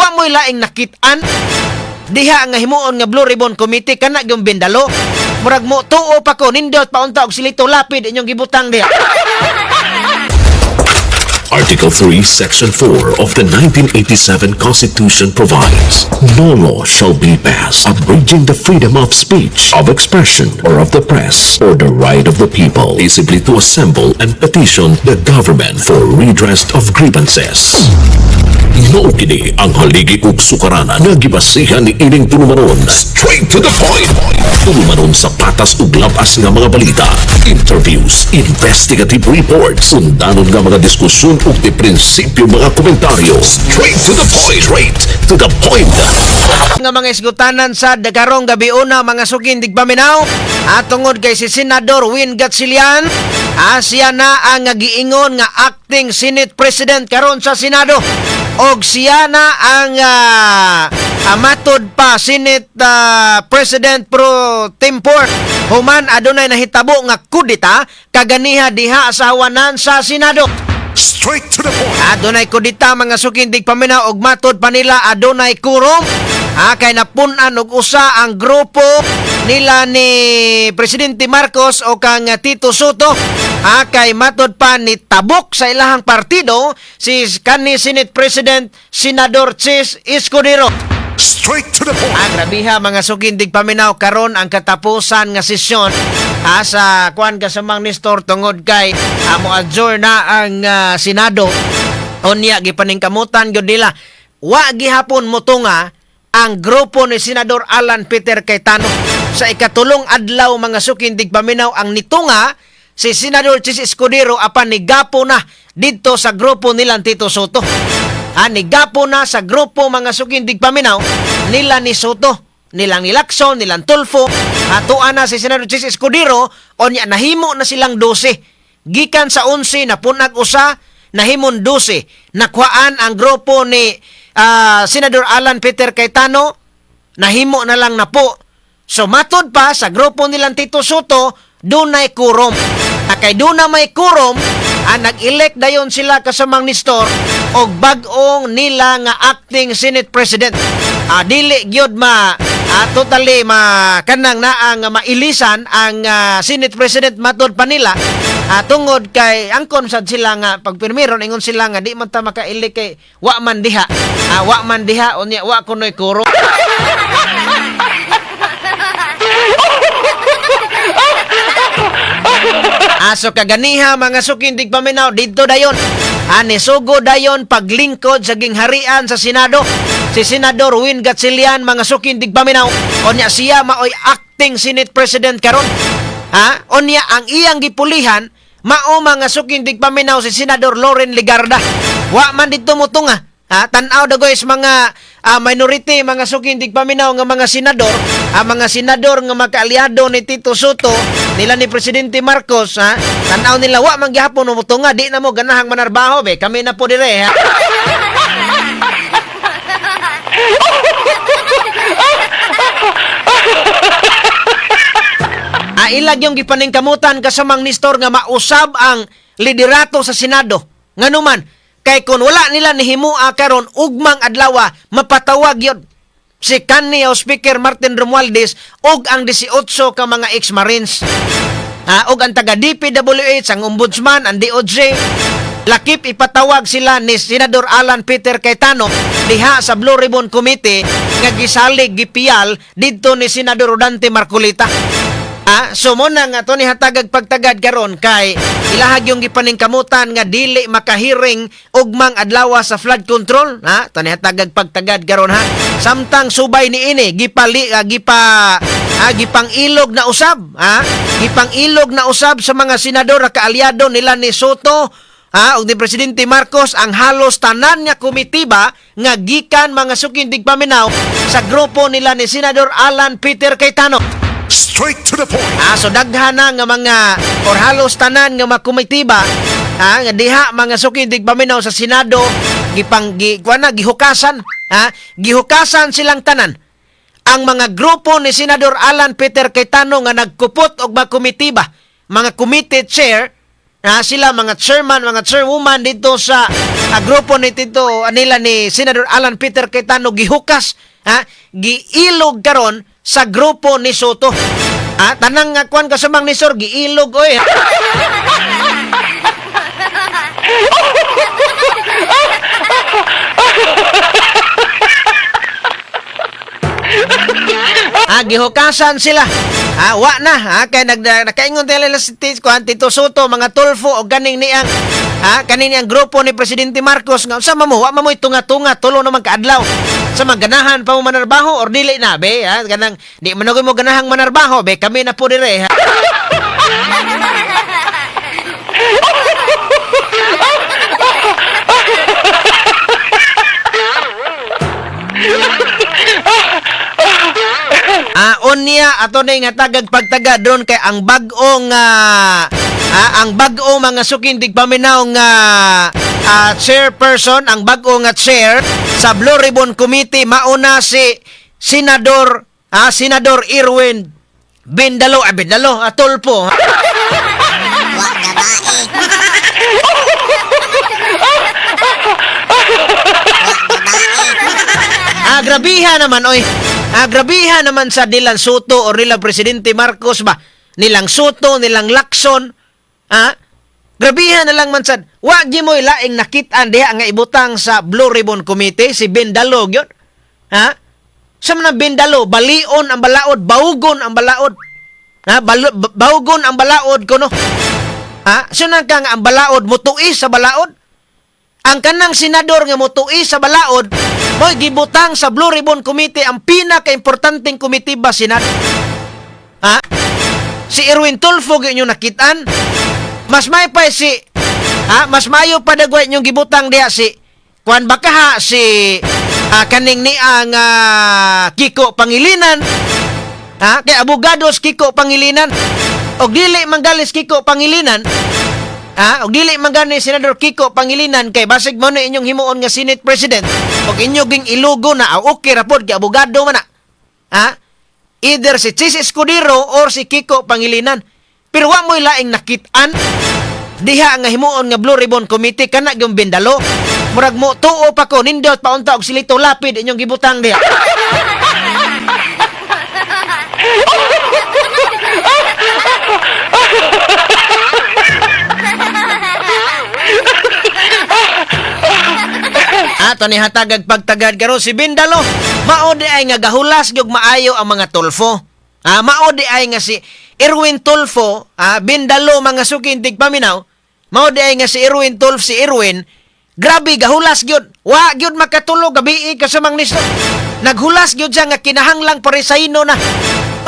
Pero wa mo'y laing nakit-an diha nga himuon nga Blue Ribbon Committee kana yung bindalo. Murag mo tuo pa ko, nindot pa unta og silito lapid inyong gibutang diha. Article 3, Section 4 of the 1987 Constitution provides, "No law shall be passed abridging the freedom of speech, of expression, or of the press, or the right of the people peaceably to assemble and petition the government for redress of grievances." Mao kini ang haligi ug sukaranan nga gibasihan ni ining tulumanon. Straight to the point. Tulumanon sa patas ug labas nga mga balita, interviews, investigative reports, undanon nga mga diskusyon ug di prinsipyo mga komentaryo. Straight to the point. Straight to the point. Nga mga isgutanan sa karong gabi una, mga suking tigpaminaw, at tungod kay si Senador Win Gatchalian, siya na ang giingon nga acting Senate President karon sa Senado og siya na ang matod pa Senate President pro tempore human adunay nahitabo nga kudita kaganiha diha sa hawanan sa Senado. Straight to the point. Adunay kudita, mga suking tigpaminaw, og matod pa nila adunay quorum. Kay napun-an og usa ang grupo nila ni Presidente Marcos o kang Tito Sotto. Kay matod pa ni tabok sa ilahang partido si kanhi Senate President Senador Chiz Escudero. Straight to the point. Grabiha, mga suking tigpaminaw, karon ang katapusan nga sesyon sa kuan kasamang Nestor tungod kay mo adjourn na ang Senado. Unya gipaningkamutan gyud nila. Wa gihapon motunga ang grupo ni Senador Alan Peter Cayetano. Sa ikatulong adlaw, mga suking tigpaminaw, ang nitunga si Senador Chiz Escudero apan nigapo na didto sa grupo nilang Tito Sotto. Nigapo na sa grupo, mga suking tigpaminaw, nila ni Sotto. Nilang ni Lacson, nilang Tulfo. Atoa na si Senador Chiz Escudero, onya nahimo na silang 12. Gikan sa 11, napunag usa, nahimon 12. Nakuhaan ang grupo ni Senador Alan Peter Cayetano, nahimo na lang na po. So matod pa sa grupo nilang Tito Sotto, dunay quorum. Kay duna may quorum, nag-elect dayon sila kasamang Nestor og bag-ong nila nga acting Senate President. Dili gyud ma totally ma kanang naa nga mailisan ang Senate President matod pa nila tungod kay angkon sad sila nga pagpirmiron ingon sila nga di man ta maka-elect kay wa man diha. Wa man diha, unya wa kunoy quorum. Aso kaganiha, mga suking tigpaminaw, didto dayon. Nisugo dayon paglingkod sa gingharian sa Senado si Senador Win Gatchalian, mga suking tigpaminaw. Unya siya maoy acting Senate President karon. Ha? Unya ang iyang gipulihan mao, mga suking tigpaminaw, si Senador Loren Legarda. Wa man didto motunga. Ha, tan-aw dagoy sa mga minority, mga suking tigpaminaw, nga mga senador, mga senador nga makaalyado ni Tito Sotto, nila ni Presidente Marcos, ha. Tan-aw nila wa man gihapon motunga, di na mo ganahang manarbaho be. Kami na po dire, ha. Ilag yung gipaningkamutan kasamang Nestor nga mausab ang liderato sa Senado. Nganuman, kay kung wala nila nihimua karon ugmang adlaw, mapatawag yun si kanhi Speaker Martin Romualdez ug ang 18 ka mga ex-Marines. Og ang taga DPWH, ang Ombudsman, ang DOJ, lakip ipatawag sila ni Senador Alan Peter Cayetano diha sa Blue Ribbon Committee nga gisalig gipiyal didto ni Senador Rodante Marcoleta. So mo na nga to ni hatagag pagtagad karon kay ilahag yung gipaningkamutan nga dili makahiring ugmang adlaw sa flood control, ha? To ni hatagag pagtagad karon, ha. Samtang subay ni ini gipali gipa gipang ilog na usab, ha? Gipang ilog na usab sa mga senador na kaalyado nila ni Sotto, ha, ug ni Presidente Marcos ang halos tanan nga komitiba nga gikan, mga suking tigpaminaw, sa grupo nila ni Senador Alan Peter Cayetano. Straight to the point. So daghan na nga mga or halos tanan nga mga komitiba nga diha, mga suking tigpaminaw, sa Senado gipang gi, kuan na gihukasan, ha, gihukasan silang tanan ang mga grupo ni Senador Alan Peter Cayetano nga nagkupot og mga komitiba, mga committee chair na sila, mga chairman, mga chairwoman dito sa Grupo ni Tito nila ni Senador Alan Peter Cayetano gihukas, ha, giilog karon sa grupo ni Sotto. Ha, tanang nga kuan kasamang ni Sor giilog oy. Ha, gihukasan sila. Ha, wa na ha kay nakaingon tayo nila si kuan Tito Sotto, mga Tulfo o ganing niang ha kaning niyang grupo ni Presidente Marcos nga unsa man mo, wa man mo'y tunga-tunga tulo naman kaadlaw. Sa man ganahan pa mo manarbaho or dili na be ha, ganang di man mo ganahang manarbaho be, kami na po dire ha. Ah, unya ato na nga tagag pagtaga doon kay ang bag-ong ang bag-o mga sukindig paminaw nga chairperson, ang bag-o nga chair sa Blue Ribbon Committee mauna si Senador Senador Erwin Bindalo, Bindalo, Tulfo. Wa gabae. Grabiha naman oy. Grabiha naman sa nilang Sotto or nilang Presidente Marcos ba? Nilang Sotto, nilang Lacson. Grabiha na lang man sad. Wa gi mo'y laing nakit-an diha nga ibutang sa Blue Ribbon Committee si Bindalo gyud. Ha? Sa man ang Bindalo, balion ang balaod, baugon ang balaod. Ha? Baugon ang balaod kuno. Ha? Sunan ka nga ang balaod mutuis sa balaod. Ang kanang senador nga motuis sa balaod, mo'y gibutang sa Blue Ribbon Committee, ang pinaka-importanteng komite ba Senado. Ha? Si Erwin Tulfo gyud inyong nakitaan. Mas may pa si ha, mas mayo pa dagway inyong gibutang diha si kuan ba ka ha si kaning ni ang Kiko Pangilinan. Ha? Kay abogados Kiko Pangilinan. Og dili man galis Kiko Pangilinan. Ha? Og dili man gani Senador Kiko Pangilinan kay basig mo na inyong himuon nga Senate President og inyo ging ilugo na, okay ra pod kay abogado man na. Ha? Either si Chiz Escudero or si Kiko Pangilinan. Pero wa mo'y laing nakit-an diha nga himuon nga Blue Ribbon Committee kana gyung Bindalo. Murag mo tuo pa ko nindot pa unta og silito lapid inyong gibutang diha. Ato ni hatagag pagtagad karon si Bindalo. Mao di ay nga gahulas gyud maayo ang mga Tulfo. Mao di ay nga si Erwin Tulfo, Bindalo mga sukin tigpaminaw. Mao di ay nga si Erwin Tulfo, si Erwin, grabe gahulas gyud. Wa gyud makatulog gabi kasamang nisto. Naghulas gyud siya nga kinahanglang paresigno na.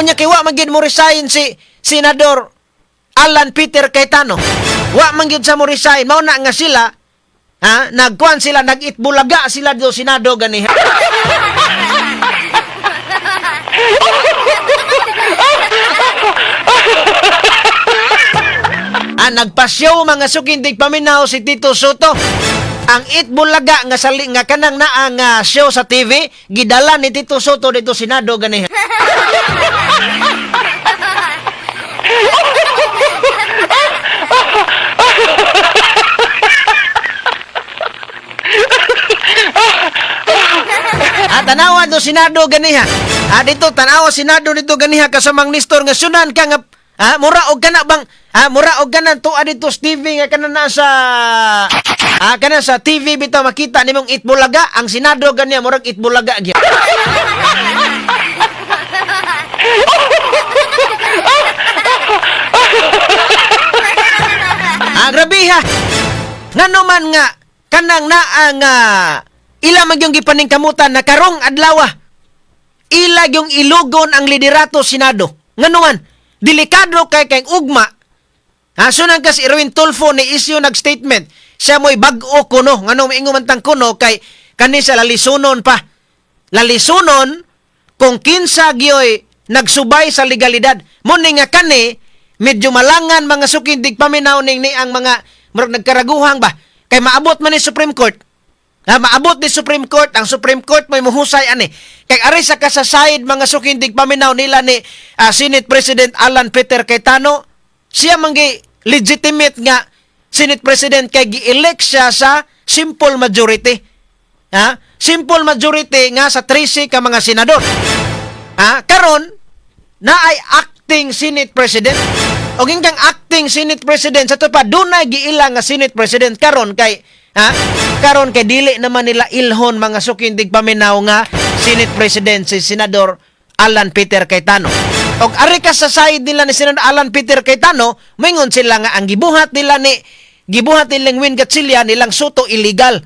Unya kay wa man gyud mo resign si Senador Alan Peter Cayetano. Wa man gyud sa mo resign. Mao na nga sila ha, nagkuan sila, nag-itbulaga sila do Senado gani. Nagpasyaw mga sukindig paminaw si Tito Sotto. Ang itbulaga nga sali nga kanang naa nga show sa TV gidala ni Tito Sotto dito Senado gani. Tanawa do Senado ganiha. Dito tanawa Senado dito ganiha kasamang Nestor nga sunan ka nga mura og kana bang mura og kana tuwa dito sa TV nga kana na sa kana sa TV bitaw makita nimong itbulaga ang Senado ganiha murag itbulaga gyud. Grabe ha. Ngano man nga kanang naa nga ila man yung gipaningkamutan na karong adlaw ila yung ilugon ang liderato Senado. Ngano man delikado kay kay ugma. Sunan kasi Erwin Tulfo ni issue nag statement. Siya mo'y bag-o kuno. Ngano maingon man tang kuno kay kani sa lalisunon pa. Lalisunon kung kinsa gyoy nagsubay sa legalidad. Muni nga kani medyo malangan mga sukindig paminaw ning ni ang mga murag nagkaraguhang ba kay maabot man ni Supreme Court. Maabot ni Supreme Court, ang Supreme Court may muhusay ani. Kay ari sa kasasayid mga sukindig paminaw nila ni Senate President Alan Peter Cayetano, siya manggi legitimate nga Senate President kay gi-elect siya sa simple majority. Ha? Simple majority nga sa 13 ka mga senador. Ha? Karon naay acting Senate President. Og ingkang acting Senate President sa pa dunay giila nga Senate President karon kay, ha, karon kay dili naman nila ilhon, mga suking tigpaminaw, nga Senate President si Senador Alan Peter Cayetano. Og ari ka sa side nila ni Senador Alan Peter Cayetano, moingon sila nga ang gibuhat nilang Win Gatchalian, nilang Sotto, illegal.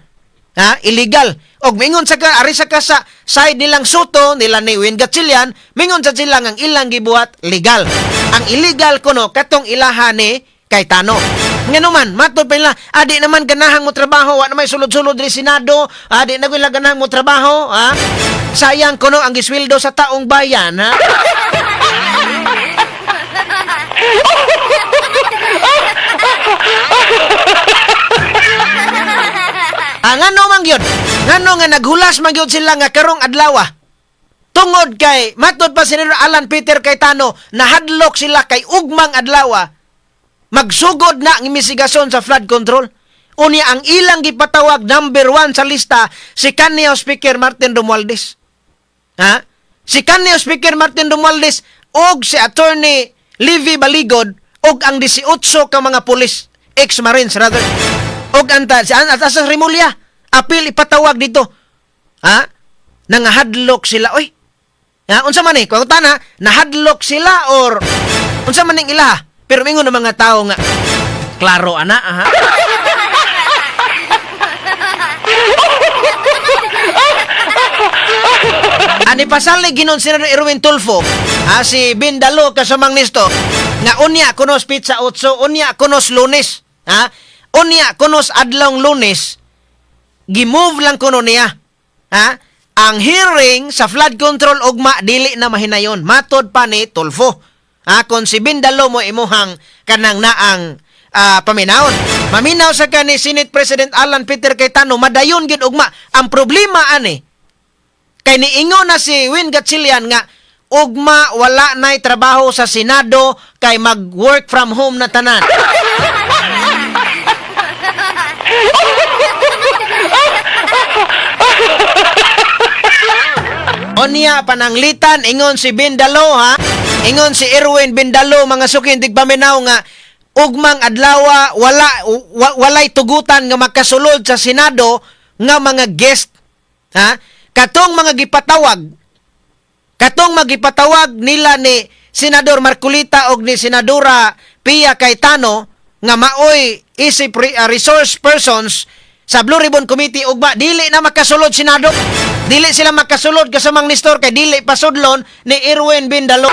Ha? Illegal. Og mingon sa ka ari sa ka sa side nilang Sotto nila ni Win Gatchalian, mingon sa sila ang ilang gibuhat legal. Ang illegal kuno katong ilaha ni Cayetano. Ngano man, matod pa nila, adi naman ganahang mo trabaho, wa na may sulod-sulod ri Senado, adi na gud ganahang mo trabaho, ha? Sayang kuno ang gisweldo sa taong bayan, ha? Ah, ngano man gyud? Ngano nga naghulas man gyud sila nga karong adlaw? Tungod kay matod pa si Senator Alan Peter Cayetano, nahadlok sila kay ugmang adlaw magsugod na ang investigasyon sa flood control. Unya ang ilang gipatawag, number 1 sa lista si kanhi Speaker Martin Romualdez. Ha? Si kanhi Speaker Martin Romualdez og si Attorney Levi Baligod og ang 18 ka mga pulis, ex-Marines rather. Og anta si at sa Remulla apil ipatawag dito. Ha? Nangahadlok sila oy. Ha, unsa man eh, kung tana, nahadlok sila or unsa man ning ila. Pero mingon ng mga tao nga klaro ana, ha. Ani pasali ginon Senador Erwin Tulfo, ha, si Bindalo kasamang nisto nga unya kunos petsa 8, unya kunos Lunes, ha? Unya kunos adlawng Lunes, gi-move lang kuno niya. Ha? Ang hearing sa flood control ugma dili na mahinayon. Matod pa ni Tulfo. Ha, kung si Bindalo mo imuhang kanang naang paminawon. Maminaw sa kani Senate President Alan Peter Cayetano, madayon gid ugma. Ang problema ani kay niingon na si Win Gatchalian nga ugma wala na'y trabaho sa Senado kay mag-work from home na tanan. Onya pananglitan ingon si Bindalo, ha. Ingon si Erwin Bindalo, mga sukin tigpaminaw, nga ugmang adlawa walay tugutan nga makasulod sa Senado nga mga guest, ha. Katong magipatawag nila ni Senador Marcoleta og ni Senadora Pia Cayetano nga maoy isip resource persons sa Blue Ribbon Committee ugma dili na makasulod Senado. Dili sila makasulod kasamang Nestor kay dili pasudlon ni Erwin Bindalo.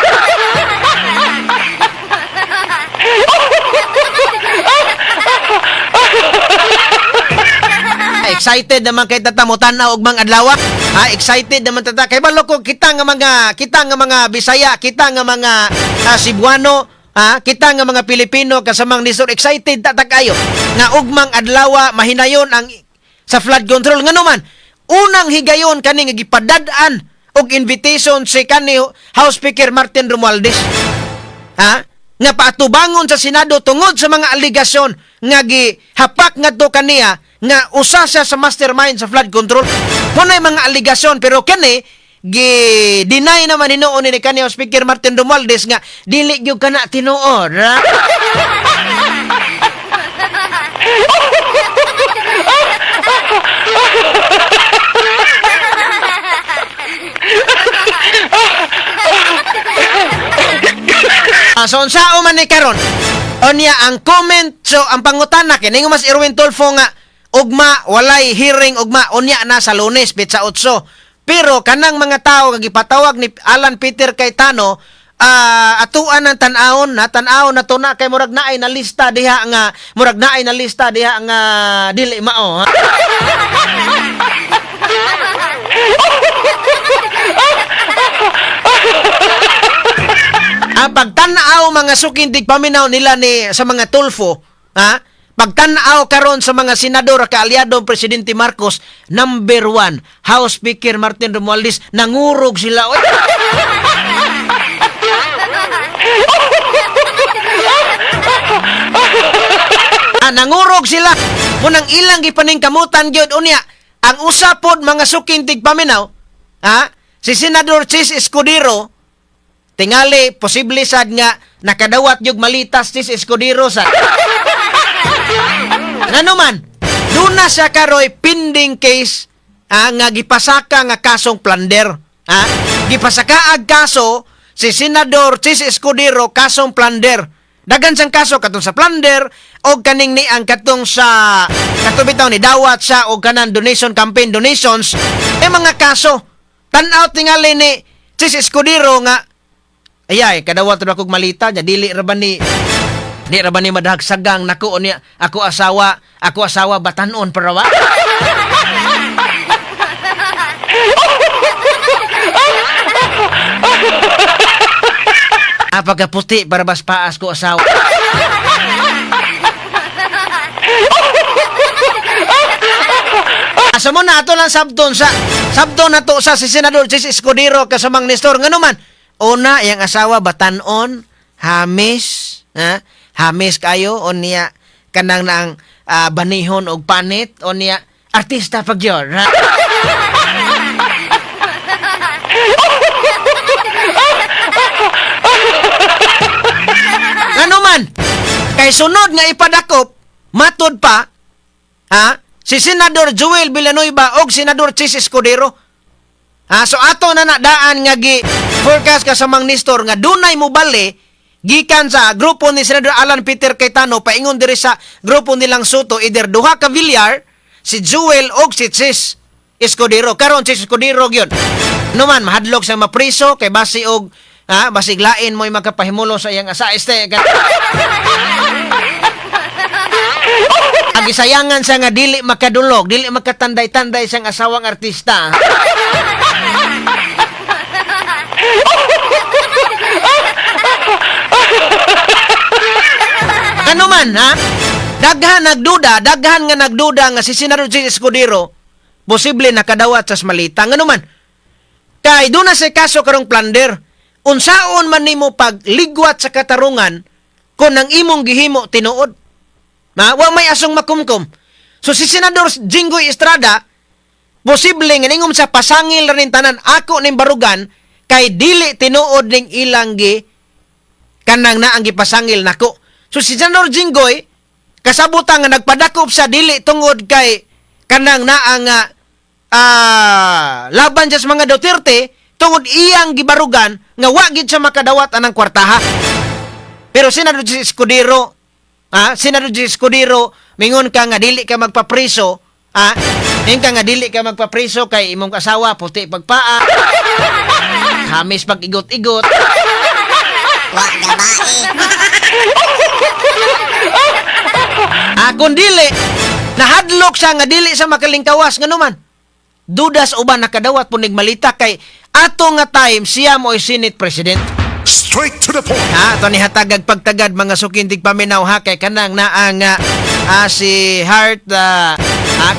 Excited naman kay tata mo tan-aw og mga adlaw. Ha, excited naman tata kay balo ko kita nga mga Bisaya, kita nga mga Cebuano, ha, kita nga mga Pilipino kasamang Nestor, excited ta kayo nga ugmang adlaw mahinayon ang sa flood control. Ngano man, unang higayon kani nga gipadad-an og invitation si kani House Speaker Martin Romualdez, ha, nga paatubangon sa Senado tungod sa mga alegasyon nga gihapak ngadto kaniya nga usa siya sa mastermind sa flood control. Munay mga alegasyon, pero kani gi-deny naman hinuon ni kani Speaker Martin Romualdez nga dili gyud kana tinuod, ha? Ah, so unsao man ni karon? Unya ang comment, so ang pangutana kay ningon mas Erwin Tulfo nga ugma walay hearing ugma, unya na sa Lunes petsa 8. Pero kanang mga tao nga gipatawag ni Alan Peter Cayetano, atuan ng tan-awon na tan-awon na to na kay murag naay na lista diha nga dili mao, ha? Ang pagtan-aw, mga sukindig paminaw, nila ni sa mga Tulfo, ha? Pagtan-aw karon sa mga senador kaalyado Presidente Marcos, number 1, House Speaker Martin Romualdez, nangurog sila. Oy. Ah, Nangurog sila. Munang ilang gipaningkamutan gyud unya ang usa pod, mga suking tigpaminaw, ha? Si Senador Chiz Escudero, tingali posible sad nga nakadawat yung malitas Chiz Escudero sa ngano man duna siya karoy pending case, nga gipasaka nga kasong plunder, ha? Gipasaka ag kaso si Senador Chiz Escudero, kasong plunder. Dagan sang kaso, katong sa plunder o kaning ni ang katong sa katong bitaw ni dawat siya o kanan donation, campaign donations, eh mga kaso. Tan-aw tingali ni Chiz Escudero nga ayay kadawat ra kog malita nya, dili ra ba ni madahagsagang nako niya ako asawa batanon para wa. Pagkaputi para bas paas ko asawa. Asa mo na ato lang sabton sa sabton na to sa si Senador Chiz Escudero kasamang Nestor, ngano man una iyang asawa batanon, hamis, ha? Hamis kayo o niya kanang nang banihon og panit o niya artista pag yun, ha? Ngano man kay sunod nga ipadakop, matud pa, ha, si Senador Joel Villanueva og Senador Chiz Escudero. Ha, so ato na nadaan nga gi forecast kasamang Nestor nga dunay mobali gikan sa grupo ni Senador Alan Peter Cayetano paingon diri sa grupo nilang Sotto, either duha ka Villar, si Joel og si Chiz Escudero. Karon Chiz Escudero gyud. No man mahadlok sa mapriso kay basi og, ha, basig lain mo'y makapahimulo sa iyang asa este. Ang isayangan sa nga dili makadulog, dili makatanday-tanday siyang asawang artista. Ano man, ha? Daghan nagduda, daghan nga nagduda nga si Senador Chiz Escudero posible nakadawat sa malita. Ngano man? Kay doon na sa kaso karong plunder. Unsaon man nimo pagligwat sa katarungan kung ang imong gihimo tinuod? Ma, wa may asong makumkum. So si Senador Jinggoy Estrada, posible nga ningom sa pasangil ra ning tanan, ako ning barugan kay dili tinuod ning ilang gi kanang naang gipasangil nako. So si Senador Jinggoy kasabutan nga nagpadakop sa dili tungod kay kanang naa nga laban siya sa mga Duterte, tungod iyang gibarugan nga wa gid siya makadawat anang kwartaha. Pero Senador Escudero, ha, Senador Escudero, mingon ka nga dili ka magpapriso, ha? Mingon ka nga dili ka magpapriso kay imong asawa puti pagpaa. Hamis pag igot-igot. Wa gabae. Ah, kung dili, nahadlok siya nga dili sa makalingkawas, ngano man. Dudas uban nakadawat po malita kay ato nga time siya mo Senate President. Straight to the point. Ha, ato ni hatagag pagtagad, mga sukintig paminaw, ha, kay kanang naa nga si Heart,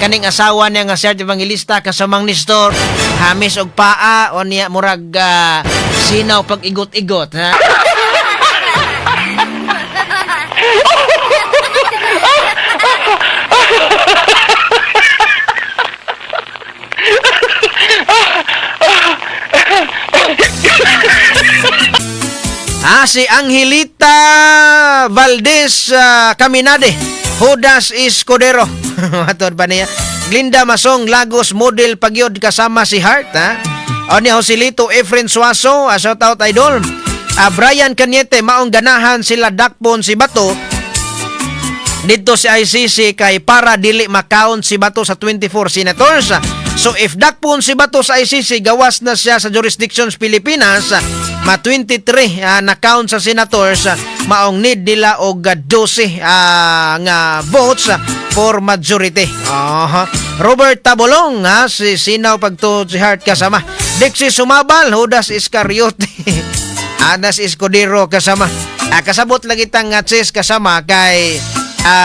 kaning asawa niya nga si Heart Evangelista kasamang Nestor, hamis og paa o niya murag sinaw pag igot-igot, ha. Si Angelita Valdez Caminade. Judas Escudero. Matod pa niya. Glinda Masong Lagos, model pagyod kasama si Heart, ha. O niya Joselito Efren Suazo, shout out, idol. Brian Cañete, maong ganahan sila dakpon si Bato dito si ICC kay para dili makount si Bato sa 24 senators. So if dakpon si Bato sa ICC, gawas na siya sa jurisdictions Pilipinas, ma 23 na count sa senators, maong need nila og 12 nga votes for majority. Aha. Robert Tabolong, ha, si Sinaw pagtuod si Heart kasama. Dixie Sumabal, Judas Iscariote. Anas Escudero kasama. Kasabot lagi tang nga Chiz kasama kay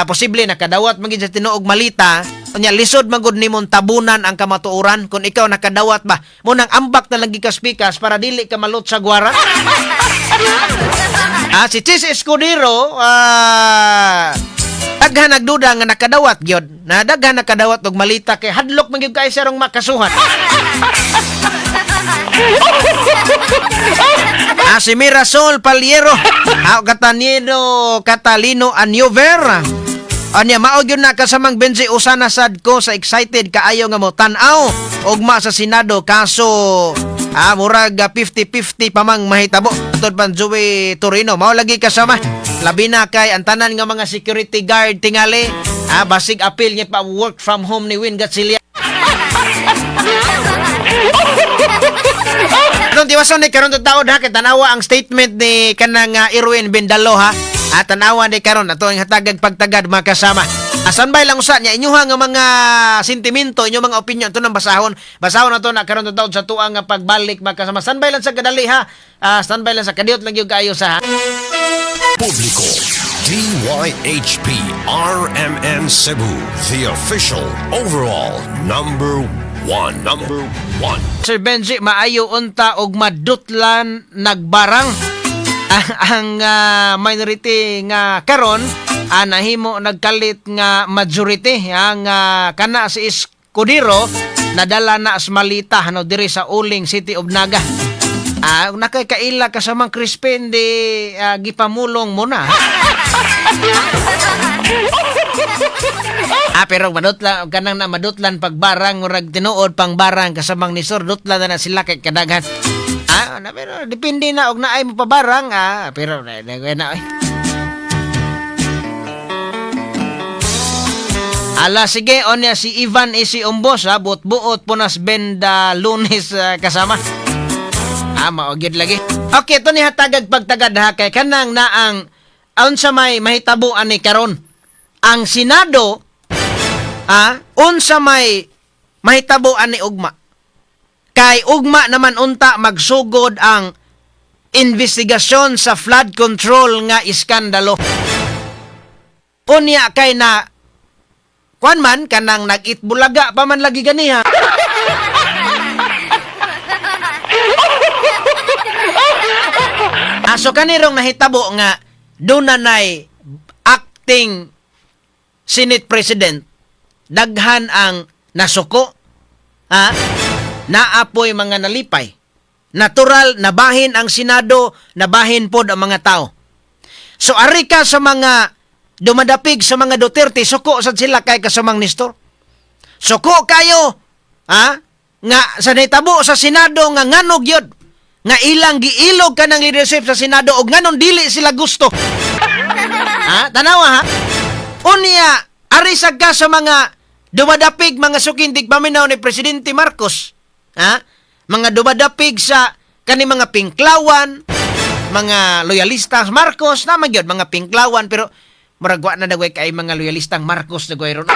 posible nakadawat man gid sa tinuog malita. Unya lisod man gud nimong tabunan ang kamatuoran kung ikaw nakadawat ba. Munang ambak na lang gikas pikas para dili ka malot sa gwara. Si Chiz Escudero, Daghan nagduda nga nakadawat gyud. Na daghan nakadawat og malita kay hadlok man gyud kay sirong makasuhan. Si Mirasol Paliero, Catanido Catalino Aniover. Anya mao gyud na, kasamang Benji, usana sad ko sa excited kaayo nga mo tan-aw ugma sa Senado, kaso murag 50-50 pa mang mahitabo. Atod pan Joey Torino, mao lagi, kasama. Labi na kay ang tanan nga mga security guard tingali basig apil niya pa work from home ni Win Gatchalian. Atong tiwason ni karon taod ha, kay tanawa ang statement ni kanang Erwin Bindalo ha. At tanawa ni karon ato ang hatagag pagtagad, mga kasama. Asan bay lang usa niya inyuha nga mga sentimento, inyong mga opinion ato nang basahon. Basahon ato na karon taod sa tuang nga pagbalik, mga kasama. Standby lang sa kadali ha. Standby lang sa kadiyot lang gyud kaayo sa ha. Publiko. DYHP RMN Cebu, the official overall number one. Number one. Sir Benji, maayo unta og madutlan nagbarang ang minority nga karon nahimo nagkalit nga majority ang kana si Escudero nadala na as malita no diri sa Uling, City of Naga. Nakay kaila kasamang Crispin di gipamulong mo na. Pero madutlan kanang na madutlan pagbarang, murag tinuod pang barang, kasamang ni Sir, dutlan na, na sila kay kadaghan. Na, pero depende na og naay mo pabarang pero na na, na, na. Ala sige, onya si Ivan isi umbos ha, buot-buot punas benda Lunes kasama. Mao gyud lagi. Okay, ito ni hatagag pagtagad ha, kay kanang naang unsa may mahitabo ani karon. Ang Senado unsa may mahitabo ani ugma. Kay ugma naman unta magsugod ang investigasyon sa flood control nga iskandalo. Unya kay na kuan man kanang nag-itbulaga pa man lagi ganiha. So kanirong nahitabo nga doon na nay acting Senate President, daghan ang nasuko, ha? Naapoy mga nalipay. Natural, nabahin ang Senado, nabahin pod ang mga tao. So ari ka sa mga dumadapig sa mga Duterte, suko sad sila kay kasamang Nestor. Suko kayo, ha? Nga sa nahitabo sa Senado nga nganog yun, nga ilang giilog ka ng leadership sa Senado og nganon dili sila gusto. Ha? Tanawa ha? Unya, ari sad ka sa mga dumadapig mga sukindig paminaw ni Presidente Marcos. Ha? Mga dumadapig sa kani mga pinklawan, mga loyalistang Marcos, naman gyud mga pinklawan, pero murag wa na dagway kay mga loyalistang Marcos dagway ron.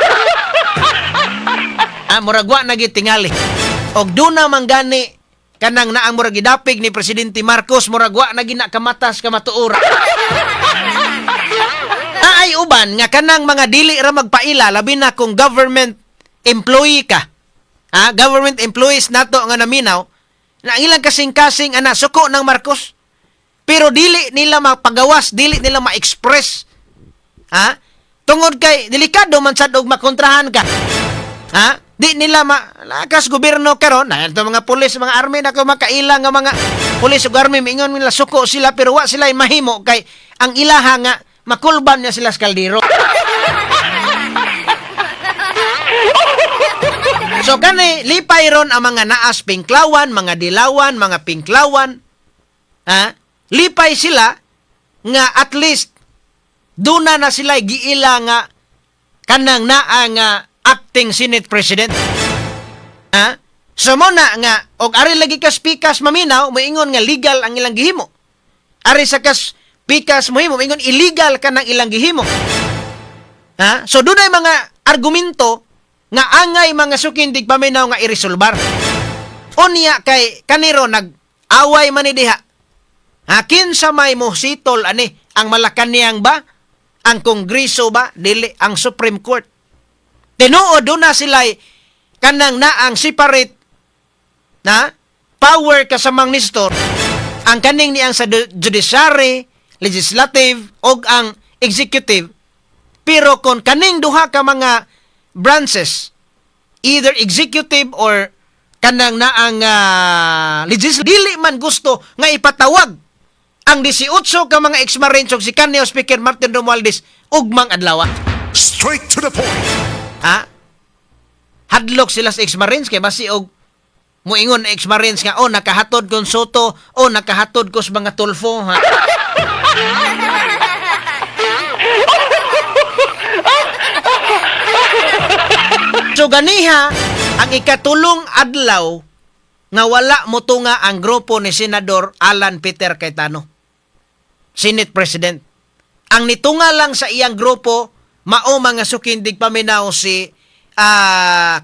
Murag wa na gyud tingali. Og duna man gani kanang naang murag gidapig ni Presidente Marcos, murag wa na gina kamatas kamatuora. Naay uban nga kanang mga dili ra magpaila, labi na kung government employee ka. Government employees nato nga naminaw na ang ilang kasing-kasing ana suko ng Marcos. Pero dili nila mapagawas, dili nila ma-express. Ha? Tungod kay delikado man sad og makontrahan ka. Ha? Di nila ma lakas gobyerno karon na ito mga pulis, mga army na ko makaila nga mga pulis ug army miingon nila suko sila, pero wa sila mahimo kay ang ilaha nga makulban niya sila sa kaldero. So kani lipay ron ang mga naas pinklawan, mga dilawan, mga pinklawan. Ha? Lipay sila nga at least duna na sila giila nga kanang naa nga acting Senate President. Ha? So mo na nga og ari lagi kas pikas maminaw moingon nga legal ang ilang gihimo. Ari sa kas pikas mohimo moingon illegal kanang ilang gihimo. Ha? So dunay mga argumento nga angay mga sukindig paminaw nga iresolbar. Unya kay kaniro nag-away man ni diha. Ha, kinsa may mositol ani, ang Malacanang ba? Ang Kongreso ba? Dili, ang Supreme Court. Tinuod doon na sila kanang naang separate na power kasamang Nestor ang kaning niyang sa judiciary, legislative og ang executive. Pero kung kaning duha ka mga branches, either executive or kanang naang legislative, dili man gusto nga ipatawag ang 18 ka mga ex-marines ug si kanhi Speaker Martin Romualdez ugmang adlaw. Straight to the point. Ha? Hadlok sila sa ex-marines kay basi og muingon na ex-marines nga, "Oh, nakahatod kon Sotto, oh, nakahatod ko sa mga Tulfo," ha. So ganiha ang ikatulong adlaw nga wala motunga ang grupo ni Senador Alan Peter Cayetano, Senate President. Ang nitunga lang sa iyang grupo mao, mga suking tigpaminaw, si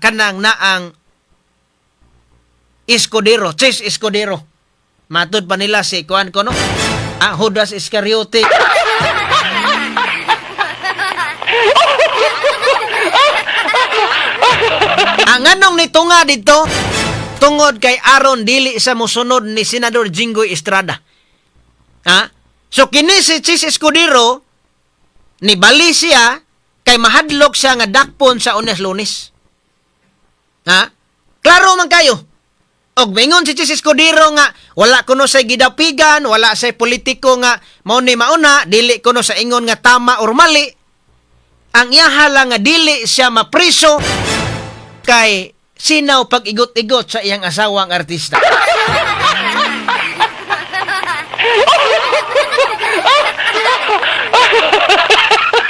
kanang naang Escudero, Chiz Escudero. Matud pa nila si kuan ko, no? Ah, Judas Iscariote. Ang anong nitunga dito tungod kay aron dili sa mosunod ni Senador Jinggoy Estrada. Ha? So kini si Chiz Escudero, ni bali siya kay mahadlok siya nga dakpon sa Unes Lunes. Ha? Klaro man kayo. Og mingon si Chiz Escudero nga wala kuno say gidapigan, wala say politiko nga mao ni mauna, dili kuno sa ingon nga tama or mali. Ang iyaha lang nga dili siya mapriso kay sinaw pag-igot-igot sa iyang asawang artista.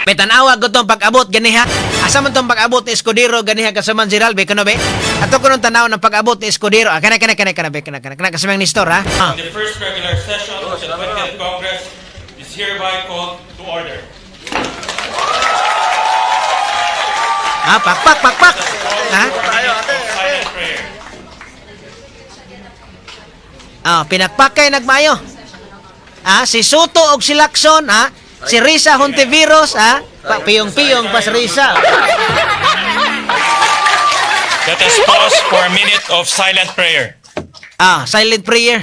May tanawa ko tong pag-abot ganiha. Asa man tong pag-abot ni Escudero ganiha, kasaman si Ralbe kuno be? Ato kuno tanaw ng pag-abot ni Escudero. Ah, kana kana kana kana be, kana kana kana kasamang Nestor, ha. Ah. The first regular session of the 20th Congress is hereby called to order. Ah, pakpak pakpak. Ha? Silent prayer. Ah, pinakpakay nagmayo. Ah, si Sotto og si Lacson, ha? Si Risa Hontiveros, ha? Pa, piyong-piyong pa si Risa. Let us pause for a minute of silent prayer. Ah, silent prayer.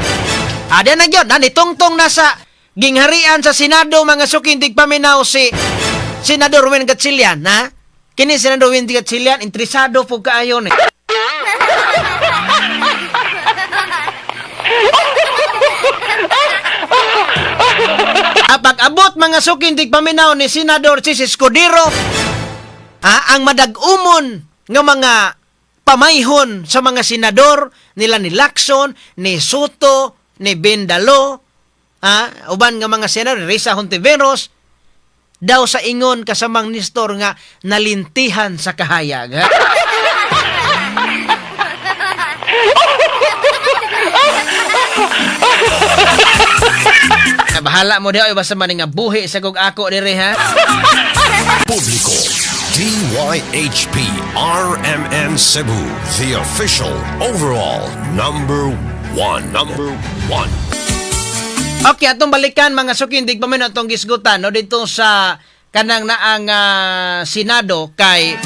Ah, di na gyud, nitungtong na sa gingharian sa Senado, mga suking tigpaminaw, si Senador Win Gatchalian, ha? Kini Senador Win Gatchalian, interesado po kaayo ni. Ah, pag-abot, mga suking tigpaminaw, ni Senador Chiz Escudero, ah, ang madag-umon nga mga pamayhon sa mga senador nila ni Lacson, ni Sotto, ni Bindalo, ah, uban nga mga senador, Risa Hontiveros, daw sa ingon kasamang Nestor nga nalintihan sa kahayag. Ha? Ah, bahala mo diha, basta man nga buhi sa kog ako diri, ha. Publico. DYHP RMN Cebu, the official overall number one. Number one. Okay, atong balikan, mga suking tigpaminaw, atong gisgutan, no, dito sa kanang naang Senado kay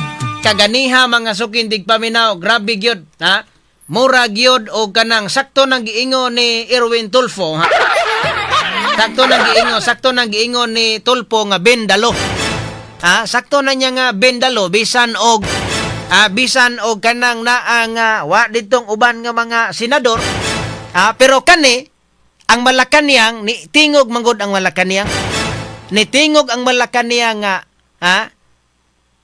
kaganiha, mga suking tigpaminaw, grabe gyud, ha. Mura gyud og kanang sakto nang giingon ni Erwin Tulfo, ha. Sakto nang giingon ni Tulfo nga bendalo. Ha, sakto na niya nga bendalo bisan og kanang naang wa ditong uban nga mga senador. Ha, pero kani ang Malacanang ni tingog manggod ang Malacanang. Ni tingog ang Malacanang nga, ha?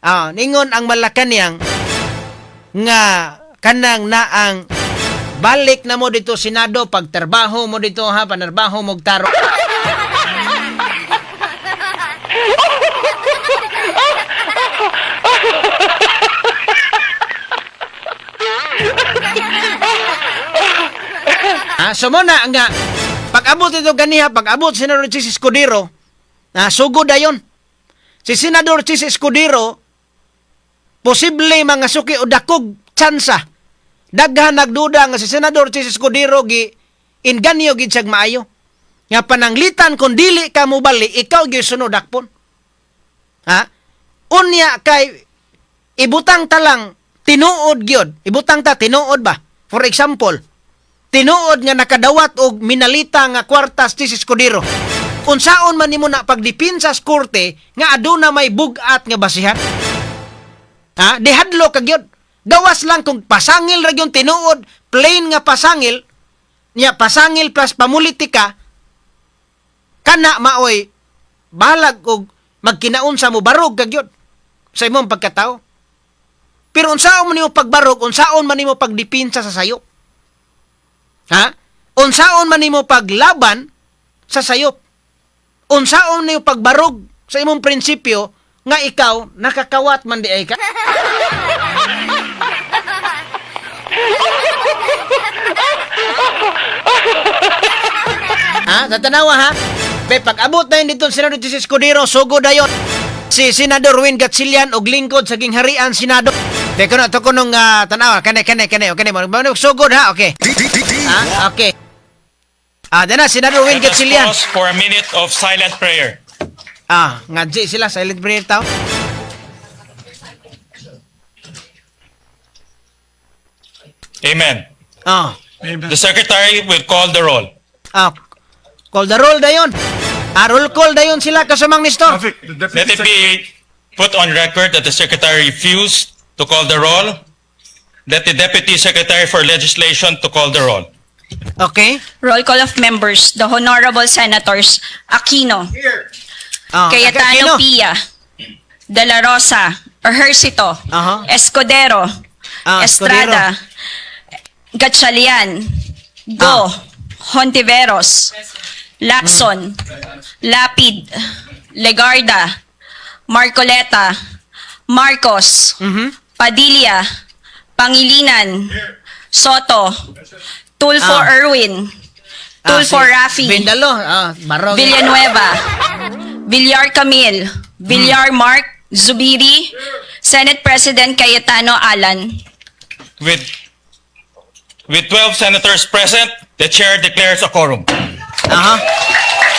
Ah, ningon ang Malacanang nga kanang naang balik na mo dito Senado, pagtrabaho mo dito, ha, panarbaho mo og taro. Ah, so mo na nga pag-abot ito ganiha, pag-abot si Senador Chiz Escudero, ah, sugod dayon. Si Senador Chiz Escudero, posible, mga suki, o dakog tsansa. Daghan nagduda nga si Senador Chiz Escudero gi inganyo gid siyag maayo. Nga pananglitan kung dili ka mobali, ikaw gyud sunod dakpon. Ha? Unya kay ibutang ta lang tinuod gyud. Ibutang ta tinuod ba? For example, tinuod nga nakadawat og minalita nga kwartas si Escudero. Unsaon man nimo na pagdipinsa sa korte nga aduna may bugat nga basihan? Ha? Dihadlo ka gyud. Gawas lang kung pasangil ra gyud tinuod, plain nga pasangil, nya pasangil plus pamulitika, kana maoy balag og magkinaunsa mo, barog ka gyud sa imong pagkatao. Pero unsaon man nimo pagbarog, unsaon man nimo pagdipinsa sa sayop? Ha? Unsaon man nimo paglaban sa sayop? Unsaon nimo pagbarog sa imong prinsipyo nga ikaw nakakawat man di ay ka? Ha? Sa tanawa ha? Be, pag abot na yun dito Senador Jesus Escudero, sugo dayon si Senador Win Gatchalian og lingkod sa gingharian Senado. Be, kuno to kunong tanawa kane kane kane okay mo. Sugod ha, okay. Ha? Okay. Ah, dana Senador Win Let us Gatchalian. pause for a minute of silent prayer. Ah, ngadji sila silent prayer tao. Amen. Ah. The secretary will call the roll. Ah, call the roll dayon. Ah, roll call dayon sila kasamang Nestor. Let it be put on record that the secretary refused to call the roll. Let the deputy secretary for legislation to call the roll. Okay. Roll call of members, the Honorable Senators Aquino, Ah, Cayetano Aquino. Pia, De La Rosa, Ejercito, Escudero, Ah, Estrada, Gatchalian, Go, Hontiveros, Lacson, Lapid, Legarda, Marcoleta, Marcos, Padilla, Pangilinan, Soto, Tulfo Erwin, Ah, Tulfo si Rafi, Bindalo, ah, barog. Villanueva, Villar Camille, Villar Mark, Zubiri, Senate President Cayetano Alan. With 12 senators present, the chair declares a quorum. Aha.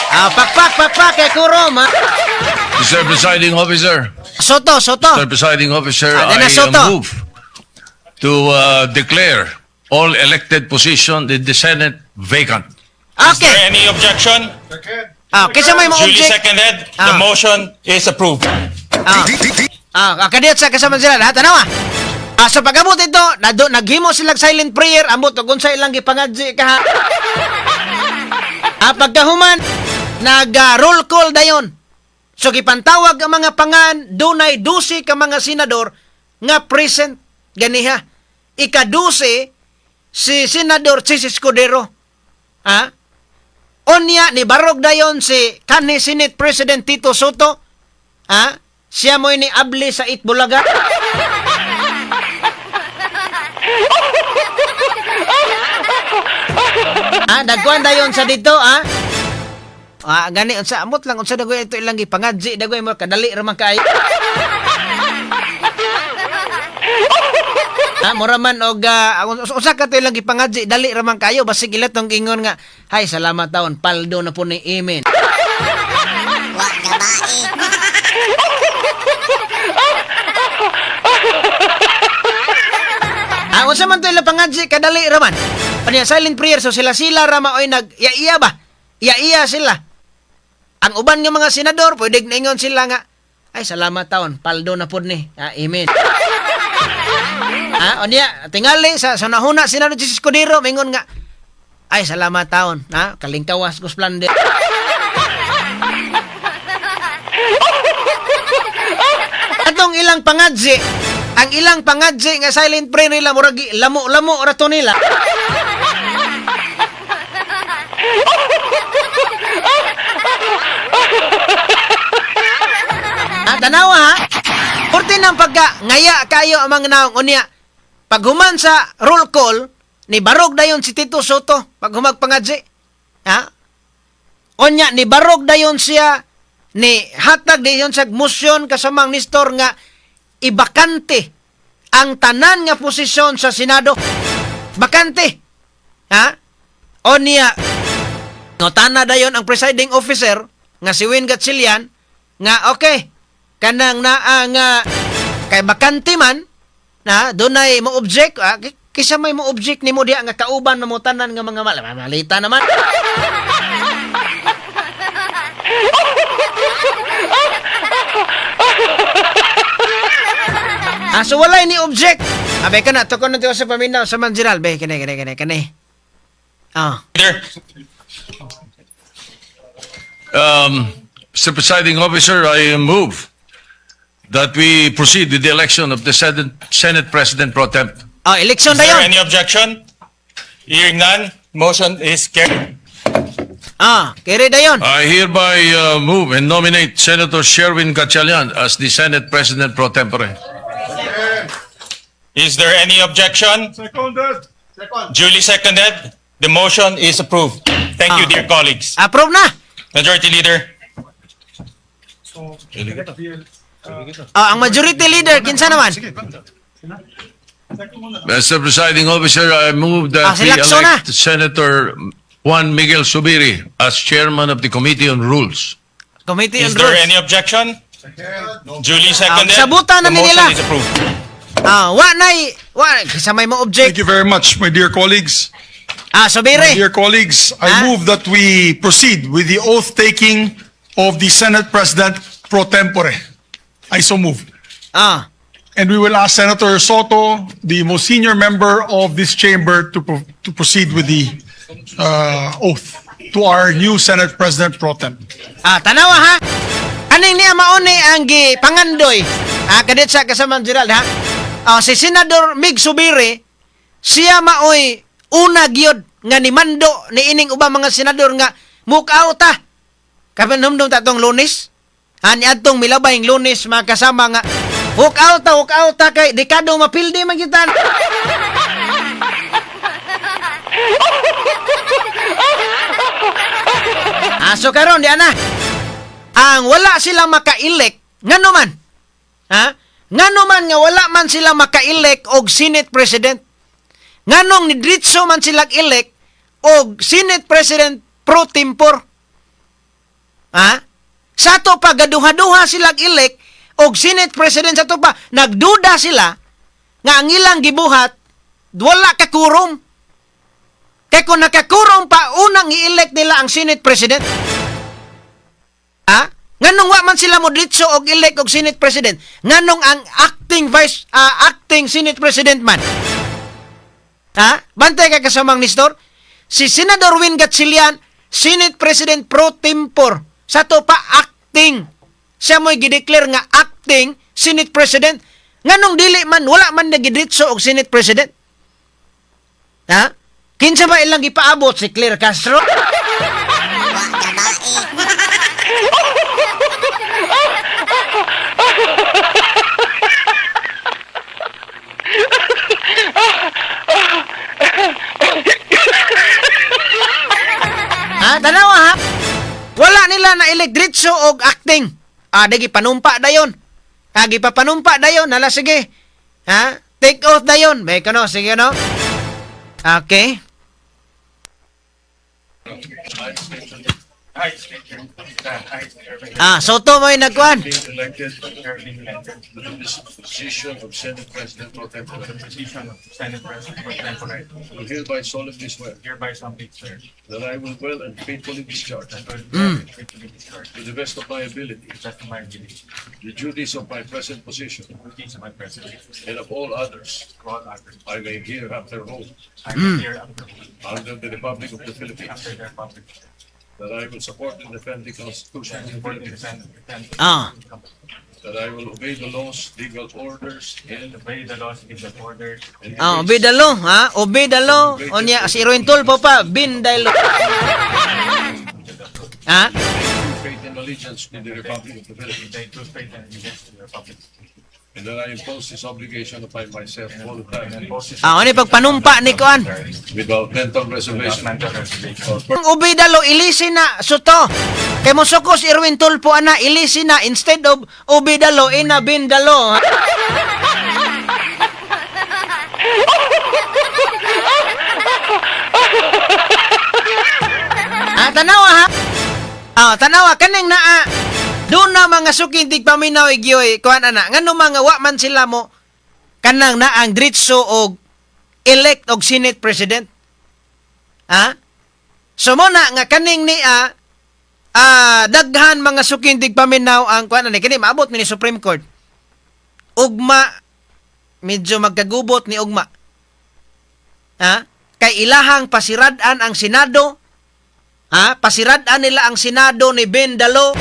Ah, pakpak pakpak kay quorum ha. Mr. Presiding Officer, Soto, Soto. Mr. Presiding Officer, Ah, then I Soto. move to declare all elected positions in the Senate vacant. Is there Okay. any objection? Ah, kinsa may mo Duly object? seconded. The motion is approved. Ah. Ah, kadiyot sa kasama sila lahat ano ah. Ah, sa pag-abot ito, nado, naghimo sila silent prayer, ambot og unsa ilang gipangadji ka ha. Ah, pagkahuman, nag roll call dayon. So gipantawag ang mga pangan, dunay 12 ka mga senador nga present ganiha. Ika-12 si Senador Chis Escudero. Ha? Onya ni barog dayon si kanhi Senate President Tito Sotto. Ha? Siya mo'y ni abli sa Eat Bulaga. Ah, nagkuan dayon sa dito, ah. Ah, gani unsa amot lang unsa dagoy ito ilang gipangadji dagoy mo kadali ra man kaayo. Ah, mura man og usa ka to ilang gipangadji dali ra man kaayo basig ila tong ingon nga hay salamat taon paldo na po ni amen. Wa gabae. Ah, unsa man to ilang pangadji kadali ra man. Paniya silent prayer so sila sila ra maoy nag iya ba? Iya sila. Ang uban nga mga senador pwede naingon sila nga ay salamat taon paldo na pod ni. Ah, amen. Ah, unya tingali sa nahuna senador Jesus Escudero mingon nga ay salamat taon, ha? Kalingkawas ko splendid. Atong ilang pangadji, ang ilang pangadji nga silent prayer nila murag lamo-lamo ra to nila. Ah, tanawa ha. Purti ng pagka ngaya kayo ang mga naong unya. Paghuman sa roll call, ni barog dayon si Tito Sotto pag humag pangadji. Ha? Unya ni barog dayon siya ni hatag dayon sa motion kasamang Nestor nga ibakante ang tanan nga posisyon sa Senado. Bakante. Ha? Onya notana dayon ang presiding officer nga si Win Gatchalian nga okay kanang naa nga kay bakante man na dunay mo object ah, kaysa may mo object nimo diha nga kauban mo tanan nga mga malita naman. Ah, so walay ni object. Abay ka na, tukon na sa paminaw sa Manjiral. Be, kani, kani, kani, kani. Ah. Leader. Mr. Presiding Officer, I move that we proceed with the election of the Senate President Pro Temp. Oh, election Is there dayon. any objection? Hearing none, motion is carried. Ah, kere dayon. I hereby move and nominate Senator Sherwin Gatchalian as the Senate President Pro Tempore. Is there any objection? Seconded. Duly seconded. The motion is approved. Thank you, Ah. dear colleagues. Approve na. Majority Leader. Ah, ang majority leader kinsa naman? Mr. Presiding Officer, I move Ah, that si we Lacson na. elect Senator Juan Miguel Zubiri as Chairman of the Committee on Rules. Committee on Is there Rules. any objection? Duly seconded. Ah, sabutan na The ni motion nila. is approved. Ah, wa nay wa sa may mo object. Thank you very much, my dear colleagues. Ah, Zubiri. My dear colleagues, I Ah? move that we proceed with the oath-taking of the Senate President pro tempore. I so move. Ah. And we will ask Senator Sotto, the most senior member of this chamber, to proceed with the oath to our new Senate President pro tem. Ah, tanawa ha. Aning niya mauni ang gipangandoy. Ah, kadit sa kasamang Gerald ha. Ah, si Senador Mig Zubiri siya maoy una gyud nga nimando ni ining ubang mga senador nga mukaw ta. Kapanumdum ta tong Lunes. Ah, ni adtong milabay ng Lunes mga kasama nga walk out ta, walk out ta kay dekado mapildi man gyud ta. Ah, so karon di ana. Ang wala sila maka-elect ngano man? Ha? Ngano man nga wala man sila maka-elect og Senate President? Nganong nidritso man sila elect og Senate President pro tempore? Ha? Sa ato pa gaduha-duha sila elect og Senate President, sa ato pa nagduda sila nga ang ilang gibuhat wala ka quorum. Kay kung nakakurom pa, unang i-elect nila ang Senate President. Ha? Nganong wa man sila modritso og elect og Senate President? Nganong ang acting vice acting Senate President man? Ha? Bantay ka kasamang Nestor? Si Senador Win Gatchalian, Senate President pro tempore. Sa to pa acting. Siya mo'y gideclare nga acting Senate President. Nganong dili man, wala man nagidritso og Senate President? Ha? Kinsa ba ilang gipaabot si Claire Castro? Wa gabae. Ha? Tanawa ha? Wala nila na electritso og acting. Ah, dagi panumpa dayon. Ah, gipapanumpa dayon. Hala, sige. Ha? Take oath dayon. May kano, sige no? Okay. Ah, Sotto mo yung nagkuhan. Elected to this position of Senate President Pro Tempore. Senate President pro tempore. Do hereby solemnly swear Hereby solemnly swear that I will well and faithfully discharge, that I will faithfully discharge to the best of my ability, to the best of my ability, the duties of my present position the duties of my president and of all others to all others I may hereafter hold I may hereafter hold under the Republic of the Philippines, under the Republic, that I will support and defend the Constitution of the support and Philippines, defend that I will obey the laws, legal orders, and obey the laws, legal orders, and Ah, obey the law, ha? Obey the law. Onya si Erwin Tulfo pa, bin the law. Ha? Faith and allegiance to the Republic of the Philippines, the true faith and allegiance to the Republic, and that I impose this obligation upon myself voluntarily impose this Ah, ano pagpanumpa ni kuan? without mental reservation mental reservation or Ang obey the law, ilisi na Sotto. Kay mosoko si Erwin Tulfo ana, ilisi na instead of obey the law, ina bin the law. Ha? Ah, tanawa ha. Ah, tanawa kaning naa. Doon na mga suking tigpaminaw igyoy kuan ana. Ngano mga wa man sila mo kanang naang dritso og elect og Senate President. Ha? So mo na nga kaning niya daghan mga suking tigpaminaw ang kuan ani kini maabot ni Supreme Court. Ugma. Medyo magkagubot ni ugma. Ha? Kay ilahang pasirad-an ang Senado. Ha? Pasirad-an nila ang Senado ni Ben Dalo.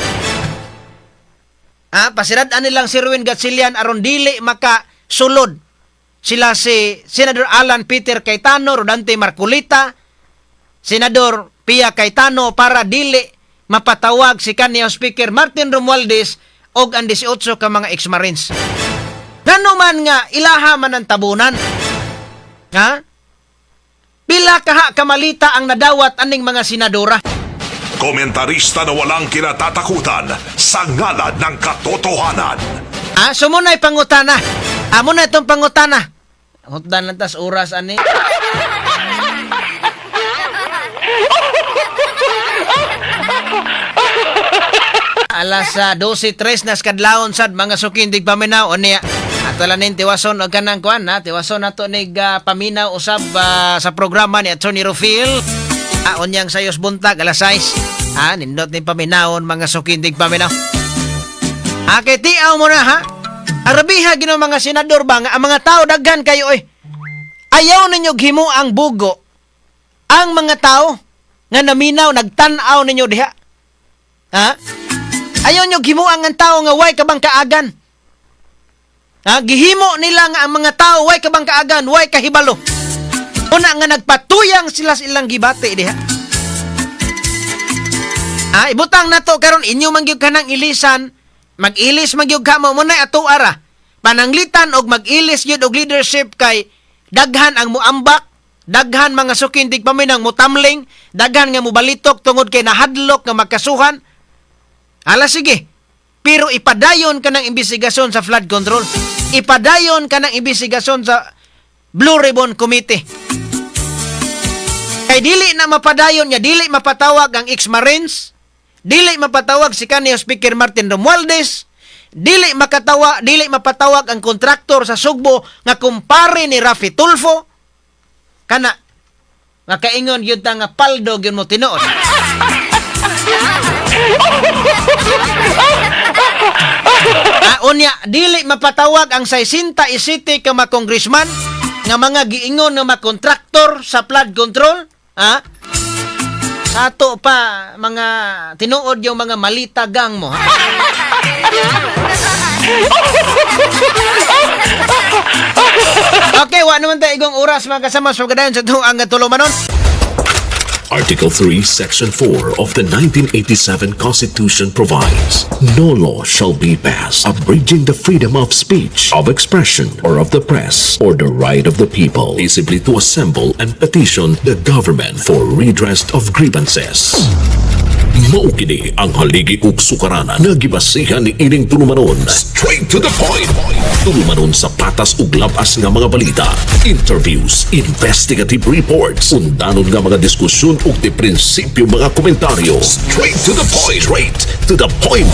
Ha? Pasirad-an nilang si Ruin Gatchalian aron dili maka sulod sila si Senador Alan Peter Cayetano, Rodante Marcoleta, Senador Pia Cayetano para dili mapatawag si kaniyang Speaker Martin Romualdez og ang 18 ka mga ex-Marines. Ngano man nga ilaha man ang tabunan? Ha? Pila kaha kamalita ang nadawat aning mga senadora? Komentarista na walang kinatatakutan sa ngalan ng katotohanan. Ah, so muna'y pangutana. Ah, muna itong pangutana. Hutdan lang tas oras ani. Alas sa 12:03 nas kadlawon sad, mga suking tigpaminaw, unya. Ato lang ning tiwason og kanang kuan ha, tiwason nato nig paminaw usab sa programa ni Attorney Rufil. Ah, unyang sayos buntag alas 6. Ah, nindot ni paminawon, mga suking tigpaminaw. Ah, kay tiaw mo na ha. Arabiha ginoo mga senador ba nga ang mga tao daghan kayo oy. Ayaw ninyo himo ang bugo ang mga tao nga naminaw nagtan-aw ninyo diha. Ha? Ayaw nyo himuang ang tao nga way kabang kaagan. Ha? Gihimo nila nga ang mga tao way kabang kaagan, way kahibalo. Una nga nagpatuyang sila sa ilang gibati diha. Ah, ibutang nato karon inyo man gyud kanang ilisan, mag-ilis man gyud ka mo munay ato ara. Pananglitan og mag-ilis gyud og leadership kay daghan ang muambak, daghan mga suking tigpaminang mutamling, daghan nga mubalitok tungod kay nahadlok nga magkasuhan. Hala sige. Pero ipadayon ka ng investigasyon sa flood control. Ipadayon ka ng investigasyon sa Blue Ribbon Committee. Kay dili na mapadayon niya, dili mapatawag ang ex-Marines, dili mapatawag si kaniyang Speaker Martin Romualdez, dili mapatawag ang kontraktor sa Sugbo nga kumpare ni Raffy Tulfo. Kana nga kaingon gyud ta nga paldo gyud mo tinuod. Ah, unya, dili mapatawag ang 67 ka mga congressman nga mga giingon nga mga kontraktor sa flood control, ha? Sa ato pa mga tinuod yung mga malita gang mo, ha? Okay, wa naman tayo igong oras, mga kasama sa pagkadayon sa tuang tulumanon. Article 3, Section 4 of the 1987 Constitution provides, "No law shall be passed abridging the freedom of speech, of expression, or of the press, or the right of the people peaceably to assemble and petition the government for redress of grievances." Mao kini ang haligi ug sukaranan nga gibasihan ni ining tulumanon. Straight to the point. Tulumanon sa patas ug labas nga mga balita, interviews, investigative reports, undanon nga mga diskusyon ug di prinsipyo mga komentaryo. Straight to the point. Straight to the point.